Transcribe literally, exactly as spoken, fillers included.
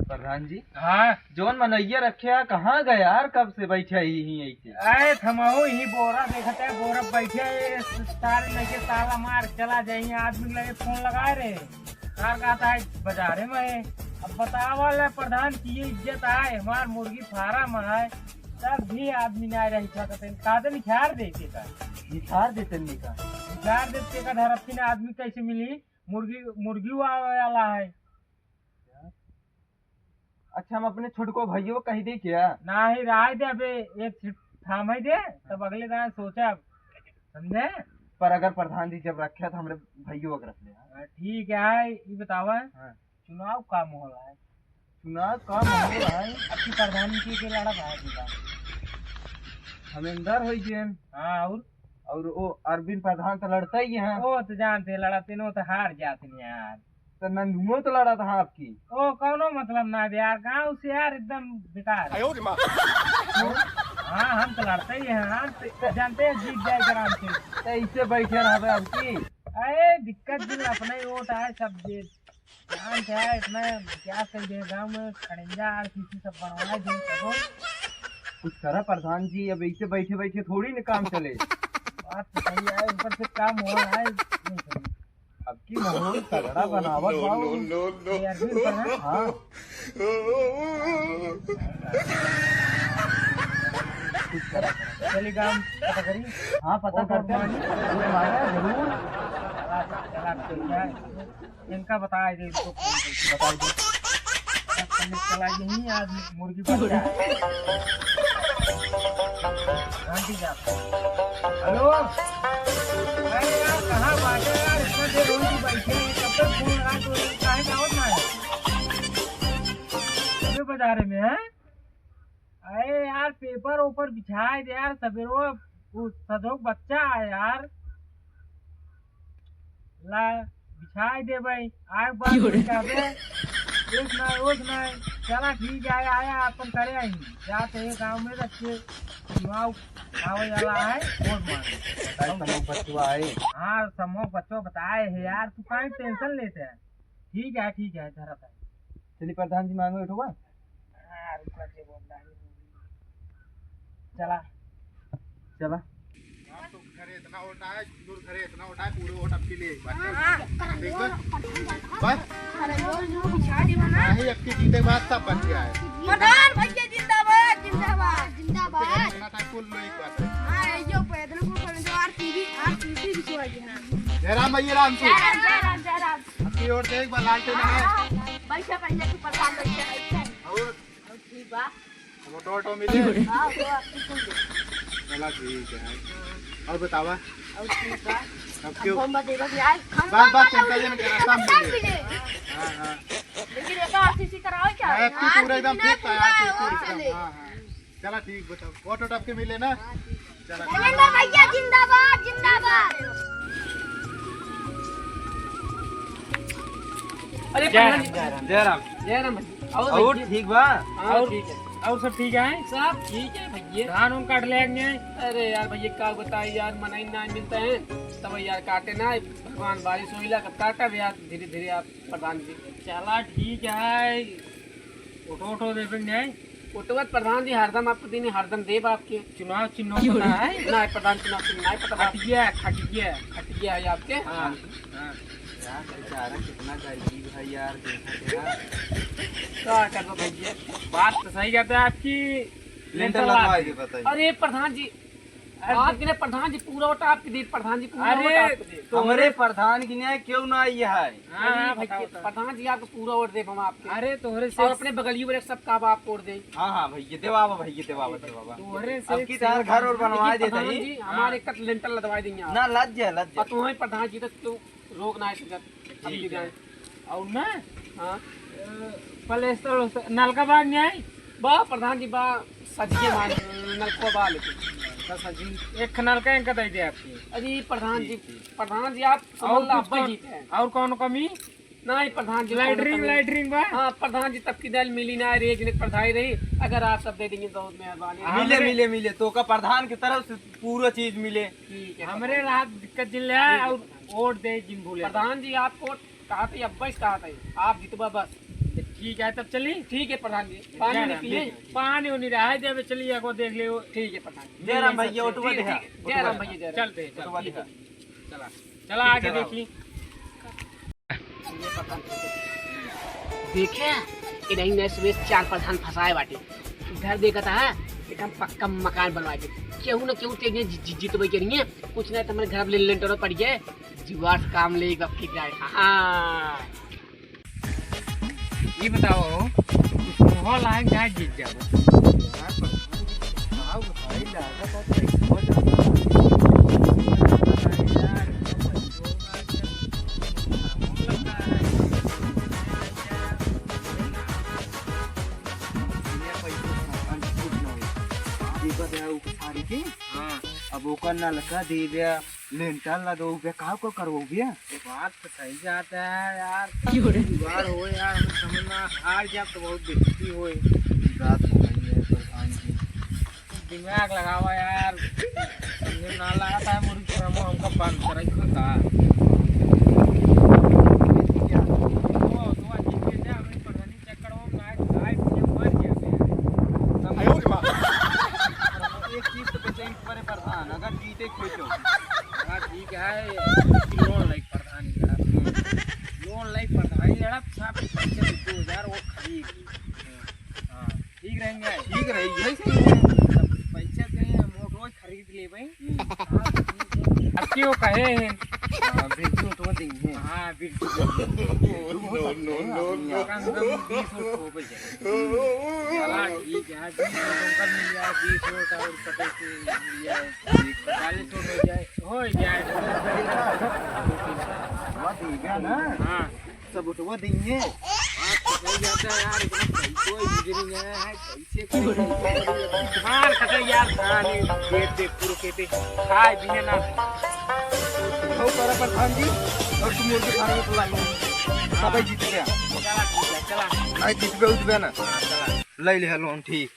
प्रधान जी। हाँ। जौन मनइया रखे हैं, कहाँ गए यार? कब से बैठे ही, ही ऐसे? अरे, थमहू ही बोरा देखत है, बोरा बैठे है, सारे लेके ताला मार चला जाइए। आदमी के लगे फोन लगाए रहे, कार कहता है बाजारे में है। अब बतावा ले प्रधान की ये इज्जत आए, हमार मुर्गी फार्म है, तब भी आदमी ना रही सकते, कादे निखार देते का। निखार देते नहीं का। निखार देते का धरती ने आदमी कैसे मिली? मुर्गी, मुर्गी वाला है। अच्छा, हम अपने छोटको भइयो कह दे क्या? नाही, राय दे, अबे एक सीट थामे दे, तब अगले दान सोचा, समझे? पर अगर प्रधान जी जब रखे तो हमरे भइयो के रख ले। हाँ, ठीक है, ये बतावा, हाँ। चुनाव का माहौल है? चुनाव का माहौल है? अब की प्रधानमंत्री के लड़ा भाई जी का। हमेंदर होई जेन। हाँ, और? और वो अरविंद प्रधान तो लड़ता ही है। वो तो जानते लड़ा, तीनों तो हार जाते हैं यार। तो नंदुओ तो लड़ा था आपकी। ओ, कौनो मतलब ना है यार, गाँव से यार एकदम बेकार है। आयो रे माँ। हाँ, हम तो लड़ते ही हैं, हम तो जानते हैं जीत जाए आराम से। तो ऐसे बैठे रहबे आपकी। अरे दिक्कत भी अपना ही वोट आए सब जे, जानते हैं इतना क्या कर दे गाँव में खड़ंजा आर किसी सब बनवा दे सबो। कुछ करा प्रधान जी, अब ऐसे बैठे बैठे थोड़ी ना काम चले। बात तो सही है, ऊपर से काम हो रहा है, नहीं सही। अब की माहौल तगड़ा बनावत बा उ। ये अरविंद प्रधान? हाँ। कुछ करा। चलिए गाँव पता करी। हाँ, पता और करते हैं। मांगी। वो मांगा जरूर। चला, चला, चला, क्या है? इनका बताए दे, इनको फोन करके बताए दे। बस हम लोग चला यहीं, आज मुर्गी बन जाए। घंटी जाता है। हेलो? अरे यार, कहाँ बाटे यार? इतना देर हो गई बैठे हैं, कब तक फोन लगा तो काहे का होत ना है? अबे बाजारे में है? अरे यार, पेपर ओपर बिछाए दे यार, सबेरो उ सजोक बच्चा है यार। ला, बिछाए दे भाई, आग बात क्यों रे? नहीं कहबे। एक ना, एक ना, चला ठीक है, आया अपन करे आई। जाते हैं गाँव में रखे, चुनाव आवे वाला है, वोट मांगे। बताए समूह बचवा है। हाँ, समूह बचवा बताए है यार, तू काहे टेंशन लेते है? ठीक है, ठीक है, धरत है। चलिए प्रधान जी मांगो उठोगा। हाँ, रुको, जे बोल रहा है। चला। चला। आप तो घरे इतना वोट आया, झुंझुनू घरे इतना वोट आया, पूरे वोट आपके लिए एक बार। हाँ, हाँ। ठीक है? बस? अरे, वो जो बिछा दी बना। नहीं, आपके जीते बाद सब बन गया है। प्रधान भैया जिंदाबाद, जिंदाबाद, जिंदाबाद। इतना टाइम बोल लो एक बार। हाँ, ये जो पैदल को कर दो, आरसीबी, आरसीबी बिछवा दी, हाँ। जय राम भैया, राम से। जय राम, जय राम, जय राम। आपकी ओर से एक बार लालटेन है। हाँ, हाँ, बैठे, बैठे, तू प्रधान बैठे, बैठे। और? और ठीक बा। वोटो, वोटो मिले? हाँ, वो आपकी सुन ले। चला ठीक है। और बतावा? और ठीक बा। अब अब क्यों? हम बस देखो कि आज हम बस, बस, बस, चिंता बस, नहीं करना, सब सब मिले। मिले। हाँ, हाँ। लेकिन एक आरसीसी कराओ क्या? हाँ, तू पूरा एकदम आरसीसी ना, फिट है, पूरा आरसीसी और एकदम, चले। हाँ, हाँ। चला ठीक, बताओ, वोट वोट आपके मिले ना? हाँ, ठीक है। चला। धर्मेंद्र भैया जिंदाबाद, जिंदाबाद। अरे जय प्रधान राम, जी। जय राम। जय राम। जय राम भैया। और और भैया। ठीक बा? हाँ, और ठीक है। और सब ठीक है? सब ठीक है भैया। धान उन काट ले आएंगे। अरे यार भैया, का बताई यार, मनई ना मिलता है, तब यार काटे ना, भगवान बारिश होइला, कब काटा भैया, धीरे धीरे आप प्रधान जी। चला ठीक है, वोटो, वोटो देबे नहीं? वोटवा प्रधान जी हरदम आपको देने, हरदम देब आपके। चुनाव चिन्ह क्यों पता रे? है? ना, प्रधान चुनाव चिन्ह नहीं पता। खटिया, खटिया। खटिया है आपके? हाँ, हाँ। यार, बेचारा कितना गरीब है यार, देखा तेरा। क्या करबो भैया? बात तो सही कहते हैं आपकी। लेंटर लेंटर लगवा लाग के गई। बताइए। अरे प्रधान जी, अरे आपके ने प्रधान जी पूरा वोट आपके दे, प्रधान जी पूरा अरे वोट आपके दे। तो हमरे प्रधान की न्याय क्यों ना आई है? हाँ, हाँ, अरे भैया, बताओ तो। प्रधान जी आपको पूरा वोट दे हम आपके। अरे तोहरे से और अपने बगलियों वाले सबका आप वोट दे। हाँ, हाँ, भैया, देवावा, भैया, देवावा, देवावा। तोहरे से अब की तार घर और बनवा देते प्रधान ही। जी, हाँ। हमारे कट लेंटर लदवा देंगे आप। ना, लद जाए, लद जाए। और तुम्हें प्रधान जी तक क्यों रोक ना है, ठीक है। जाए। और ना, हाँ। अ, प्लेस्टोर उस-, नलका बा न्याय? बा प्रधान जी, बा सजिए मान, नलका बा लेकिन। बस सजी, एक नलका इनका दे दे आपकी। अरे प्रधान जी, ठीक, ठीक। प्रधान जी आप और समझ ला कुछ अब्बा कौन, जीते हैं। और कौन कमी? नहीं प्रधान जी, लैट्रिन, कौन कमी? लैट्रिन बा? हाँ प्रधान जी, तब की दाल मिली ना, रेज ने प्रधान रही, अगर आप सब दे देंगे बहुत मेहरबानी। हाँ, मिले, हमरे मिले, मिले, तो का प्रधान की तरफ से पूरा चीज मिले। ठीक है, हमरे प्रधान जी। रात दिक्कत जिन ले आए ठीक है, और प्रधान जी। वोट दे जिन भूले। प्रधान जी, आपको कहा था, अब्बा इस कहा था, आप जितबा बस। ठीक है, तब चली। ठीक है प्रधान जी, पानी जय नहीं राम, पिए। ठीक है। पानी उनी रहा है, जब चली, एक बार देख ले। ठीक है प्रधान जी। जय राम भैया, ऑटो वाले हैं। जय राम भैया, जय राम। चलते हैं, चल, ऑटो वाले ठीक है। हैं। चला, चला आगे चला। देखी। देखे, इन्हीं ने सुबह चार प्रधान फंसाए बाटे। घर देखा था, एकदम पक्का मकान बनवा के। केहू ना केहू तेज जि-, जि-, जीतबे के नहीं है। कुछ ना तो हमारे घर ले लेंटर पड़ गए। जुआर काम ले एक बार फिर जाए। हाँ। ये बताओ, मोहर लायक जाए जीत जाबो। यार, बताओ, बताओ, भाई, लागत है, पैसा बहुत ज्यादा है। हाँ। अब ओकर नलका देबे, लेंटर लगौबे, का ओकर करवौबे? बात तो सही जाता है यार। क्यों रे? जुगाड़ हो यार, हमें समझ में आ जाए तो बहुत बेइज्जती होए। ये बात तो सही है प्रधान जी। दिमाग लगावा यार, समझ में ना लगा था, मुर्गी फार्म हमका बंद कराई होता। वो, वो जीत के जा, हमें प्रधानी चक्कर में ना, आज ये मर गया बे। आयो रे बाप। एक चीज तो बचे, एक बारे प्रधान, अगर जीते खेचो। हाँ, ठीक है, लोन लाइक प्रधानी लड़ब। लोन लाइक प्रधानी लड़ब, साहब, पैसे दो हजार वो खरीद। हाँ, ठीक रहेंगे। ठीक रही, यही सही है। पैसे दे, हम वो रोज खरीद लेबे। हम्म। अब क्यों कहे हैं? हाँ, बिरजू तो देंगे। हाँ, बिरजू। No, no, no, no। कम से कम बीस वोट हो जाए। चला, ठीक है, बीस वोट उनका मिल जाए, बीस वोट और पटेल से मिल जाए, चालीस वोट हो जाए, हो जाए। वह देगा ना? हाँ। सब उठवा देंगे। बात तो सही जाता है यार, इतना पैसो ही गुजरी गया है, कैसे करेंगे? मार खटे यार, खाने, खेत देख, पूरे खेते, खाए पिए ना। हो, बड़ा प्रधान जी, और तुम मुर्गी फार्म में बुलाई। हाँ। सब जीत गया। चला, ठीक है, चला। नहीं जीतबे, उठबे ना। हाँ, चला। ले ले लोन, ठीक।